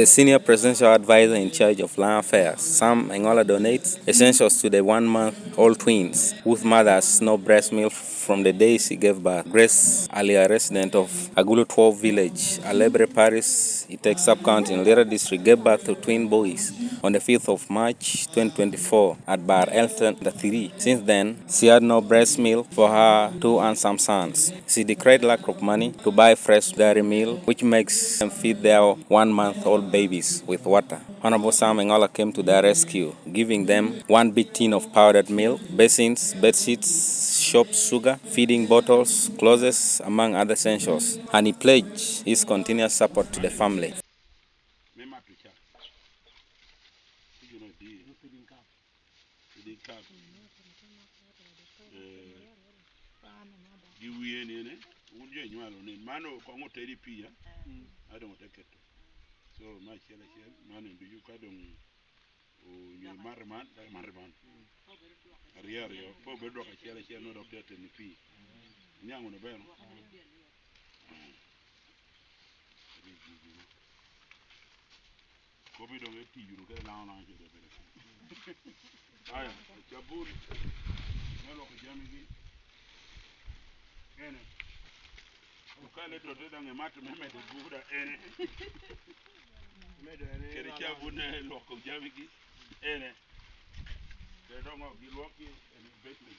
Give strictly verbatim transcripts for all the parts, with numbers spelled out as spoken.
The senior presidential advisor in charge of Lango Affairs, Sam Engola, donates essentials to the one-month-old twins whose mother has no breast milk from the day she gave birth. Grace Ali, a resident of Agulu twelve village, Alebre Parish, Itek sub-county in Lira district, gave birth to twin boys on the fifth of March twenty twenty-four at Bar Elton three. Since then, she had no breast milk for her two handsome sons. She decried lack of money to buy fresh dairy milk, which makes them feed their one-month-old babies with water. Honorable Sam Engola came to their rescue, giving them one big tin of powdered milk, basins, bed sheets, shop sugar, feeding bottles, clothes, among other essentials. And he pledged his continuous support to the family. Me mato ca. Tye gin adi? Feeding cup. Eh, gi wie ni ene, wun jo inywalo ni, man o-, koŋ otedi pii, a? A doŋ ote keto. So, me acel acel, man en ducu ka doŋ onyo imato man, dok imato man. Aryo aryo, pe obedo dwoko acel acel, nongo dok tye ateni pii. Iniaŋ wunu bene? Kop i doŋ etiyo wunu kede laŋo laŋo cwede bedo. Aya, cabun me lwoko jamigi. Ene. Okale tote daŋ emato me medo buda, ene. Kede cabun me lwoko jamigi, ene. Kede doŋ ok gilwokgi, ene, bet me.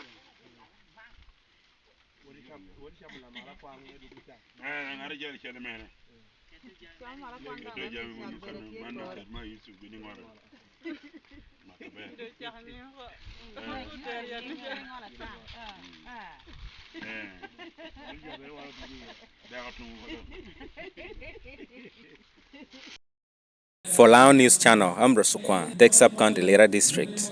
Wot icam, wot icam lamara kwaŋ me duk ican. Eh, ŋat ejal icalo mene. Cam mara kwaŋ. Keto jami wunu kano, man dok ket ma Yusuf bino ŋolo. Mato ber. Eh. Eh. Dako tuŋ wala. For Lao News Channel, Ambrose Okwaŋ, Itek Sub-County, Lira District.